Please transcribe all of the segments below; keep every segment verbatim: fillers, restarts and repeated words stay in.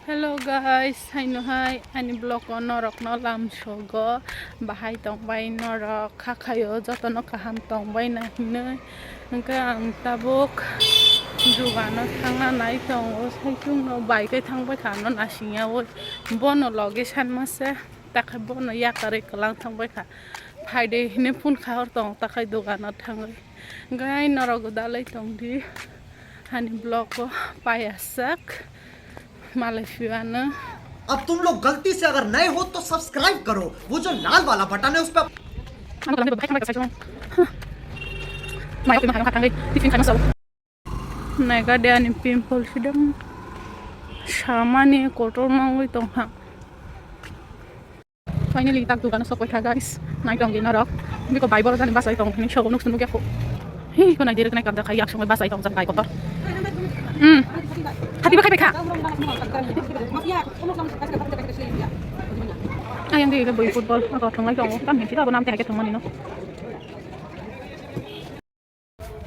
Hello guys, haino hai ani vlog o norok no lamsogo, bahai tongbai norok, kha khaio joto no kaham tongbai na hinui, hwnkhe ang tabuk dugan o thangna nai tongo, saichung no bike thangbai kha, ano nasing yaui bono logi sanma se. Takhai bono yakarwi kwlang thangbai kha. Phaidi hinwi phone kha hor tong takhai dogano thangwi. Gai norok gwdalwi tongdi. Hani vlog o payasak. Malai phiano. अब तुम लोग गलती से अगर नए हो तो सब्सक्राइब करो, वो जो लाल वाला बटन है उस पर. Ano kwlangni bo bahai thangbai kwsai chwng. Mai okima khaino kha thangwi tiffin khaima sao. Naikha de ani pimple sidang samani kotor nangwi tongkha. Finally tak dogano sokoi kha guys. Nai tong di norok. Biko bai borok jani bachai tong hini sogo nuksu nukya kho. Hi ko nai direk nai kamda khai yak songoi bachai tong jani bai kotor. Hmm. Khati ba khai bai kha. Ayang di bui football ako thonglai tongo. Kam hinsi abo nam te hai khe thongmani no.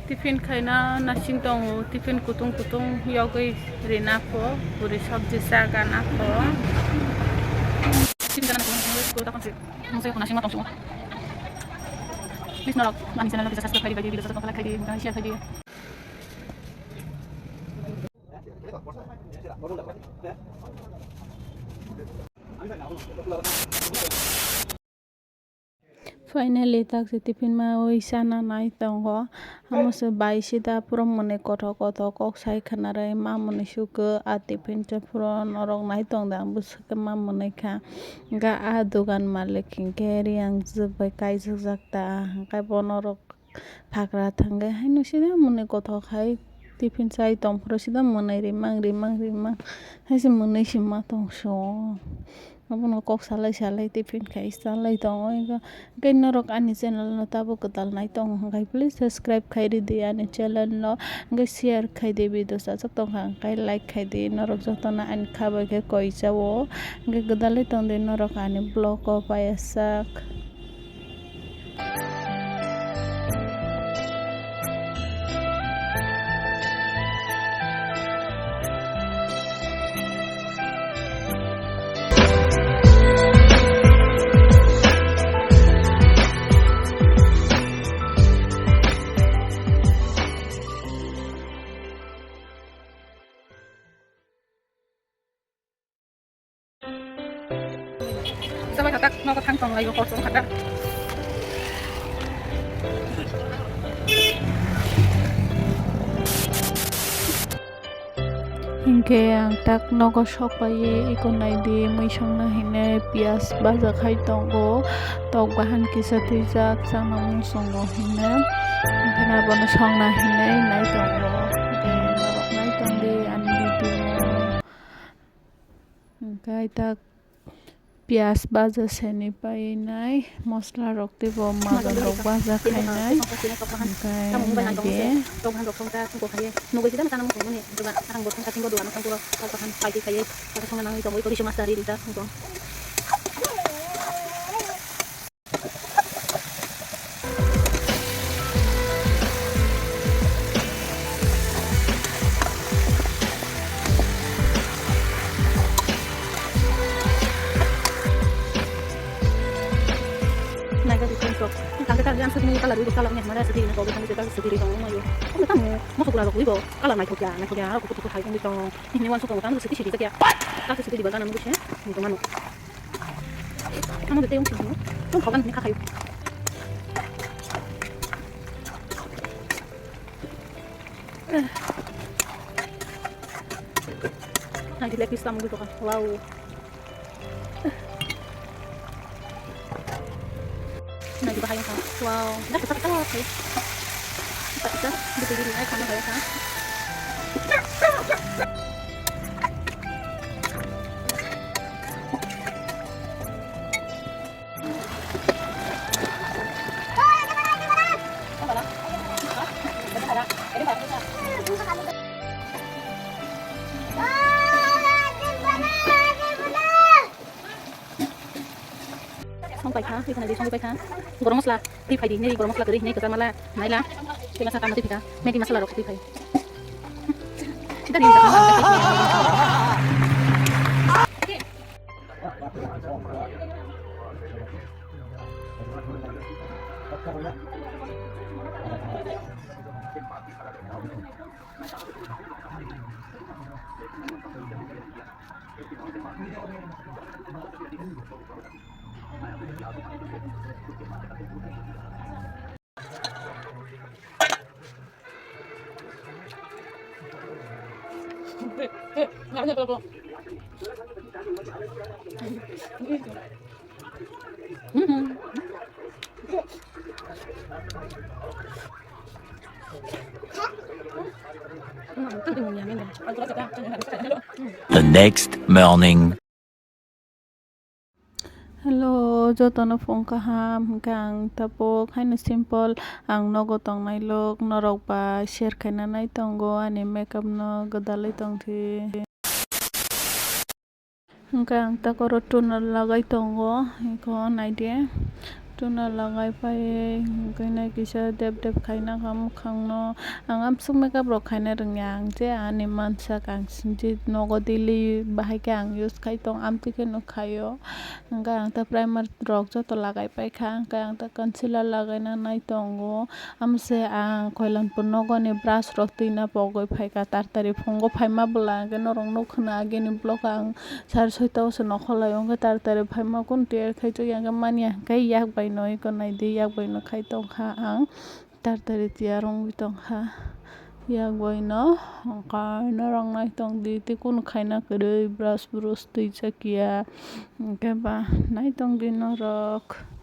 Tiffin khaina nasing tongo, tiffin kutung kutung yogwi rina kho, puri sabji cha gana kho. Tiffin gana kho, nungsi kho nasing ma tong sio. Please norok ani channel no kisa subscribe khai di, video subscribe khai di, share khai di. Finally, tak se tiffin ma ui sana nai tongo. Amo se bai sida puro mwnwi kothok kothok kok sai khna rwi ma mwnwi sukhe a tiffin se puro norok nai tong de ang bwswk khe ma mwnwi kha. Hwnkhe a dogan malik hinkhe riyang jwk bai kaijak jak ta, hwnkhe bo norok phagra thangwi haino sida mwnwi kothok hai tiffin chai tong phuru sida mwnwi rimang rimang rimang hai se mwnwi se ma tong sio. Abono kok salai salai tiffin khai salai tongo. Hwnkhe norok ani channel no tabuk kwtal nai tongo hwnkhe please subscribe khai ridi ani channel no, hwnkhe share khai di, video chajak tongkha hwnkhe like khai di. Norok jotono ani kha bai khe koi chao, hwnkhe gwdalwi tongdi norok ani vlog o payasak. Sabai kha tak nogo thang tong laio, hor tong kha tak. Hinkhe ang tak nogo sok paiwi iko naidi, mui songna hinwi piyaj baja khai tongo, tok bahan kisa twijak chana muchungo hinwi, hinkhe abono songna hinwi nai tongo. Hinkhe norok nai tongdi ani video. Hwnkhe tak piyaj baja seni painai, mosla rok teibo madan rok baja khainai. Hwnkhe naidi. Naikha di friends rok. Tangkhe tangkhe ang sukni colour wi bo colour ni hamya sidi ni kobo tangkhe colour sidi ri tong mayo. Omo tamo moso gula rok wi bo colour naithok ya, naithok ya, aro kuphur kuphur hai wngwi tong. Nini wansuk tongo tamo sidi sidi jak ya. Tamo sidi di bagana nungwi se. Nungwi tong mano. Tamo de tei wngsi tong. Tong khogan ni kha khayo. Nai di leg piece tamo wngwi tong kha. Wow. Nai di bahai wngkha. Wow. Dak kisa kisa kisa. Kisa kisa. Bisi bisi nai khana bahai wngkha. Song paikha, ekhane di song paikha. Twi phaidi, hinwi gorom mosla kwrwi hinwi kwchar mala naila. Tei masa tamo twi phika, Maggi masala rok twi phai. Sida ri. The next morning. Hello, jotono phung kaham, hwnkhe ang tabuk haino simple, ang nogo tongnai lok, norok bai share khaina nai tongo, ani makeup no gwdalwi tongthi. Hwnkhe ang takoro toner lagai tongo, eko naidi. Toner lagai pai, hwnkhe nai kisa dep dep khaina kha mwkhangno. Ang amsuk makeup rok khaina rwngya, ang je ani mansak ang sinchi nogo daily bahai khe ang use khai tong, amtwi kheno khaio. Hwnkhe ang ta primer rok joto lagai paikha, hwnkhe ang ta concealer lagaina nai tongo. Amse ang Koilanpur nogoni brush rok twina pogwi phaikha, tartari phungo phaima bwla hwnkhe norok nukha na agini vlog ang sari soita o se nokholai o hwnkhe tartari phaima kunu tiyar khai chukya hwnkhe manya hwnkhe yak bai no eko naidi yak bai no khai tongkha ang. Tartari tiyar wngwi tongkha yak bai no, hwnkhe norok naitong di tei kunu khaina kwrwi brush brush twi chakya hwnkhe ba naitong di norok.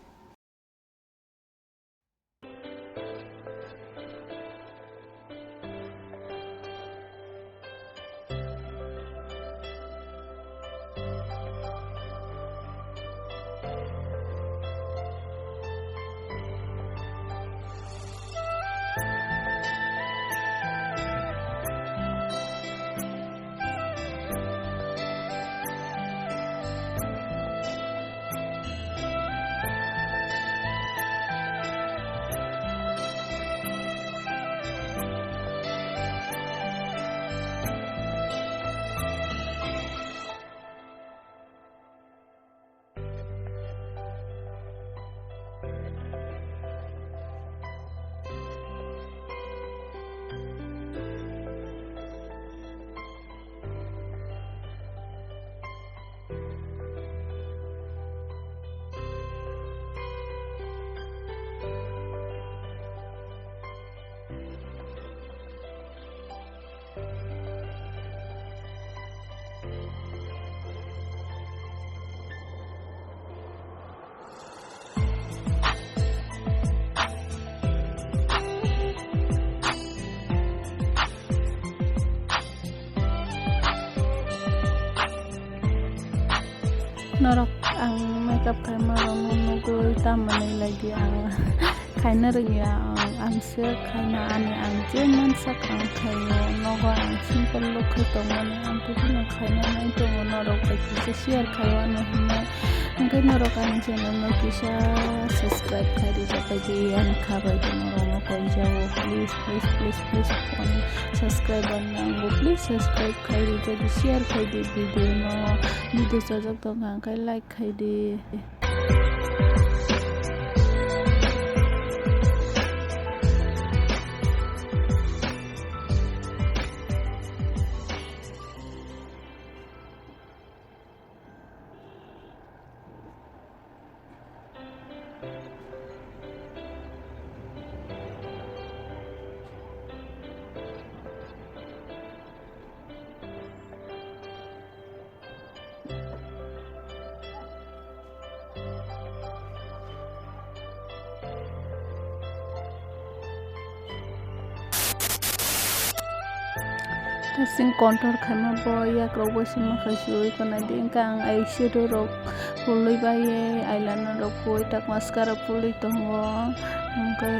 Norok ang makeup khaima rokno nugwi tamo nai lagi ang khaina rwngya, ang, ang se khaina ani ang je mansak ang khaio, nogo ang simple look khe tongmani ang tubui no khaina nai tongo, norok bai kisa share khaio ano hinwi. Hwnkhe norok ani channel no kisa subscribe khai rijak bai di, ani kha bai di norok no koi jago, please, please, please, please, ani subscriber nango, please subscribe khai rijak di, share khai di video no, video chajak tongkha hwnkhe like khai di. Dressing contour khaima bo yak rok bai se mwkhai sui kwnai di, hwnkhe ang eyeshadow rok pulwi bai, eyeliner rok pui, tak mascara pulwi tongo, hwnkhe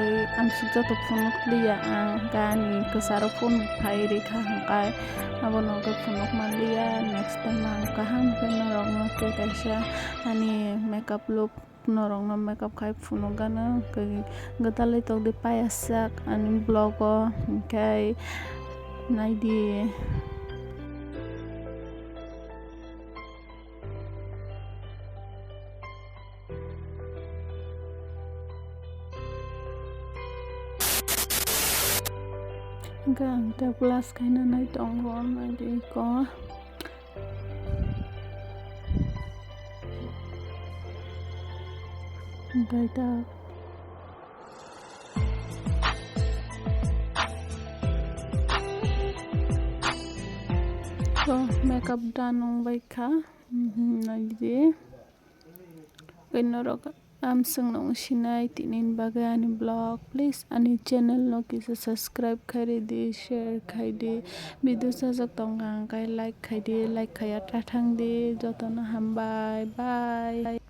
amsuk joto phunuk liya ang, hwnkhe ani kwcharo phone phai rikha hwnkhe abono hwnkhe phunuk manliya, next time ang kaham khe norokno tei kaisa ani makeup look norokno makeup khai phunukgano, hwnkhe gwdalwi tongdi payasjak ani vlog o, hwnkhe naidi. Hwnkhe ang tei plus khaina nai tongo, naidi eko. Bright up. So, makeup done wng bai kha. Mhm, naidi. Kainorok amswng nung sinai tinin bagwi ani vlog. Please ani channel no kisa subscribe khai ridi, share khai di. Video sajak tongkha hwnkhe like khai di, like khaiya ta thang di. Jotono hambai, bye.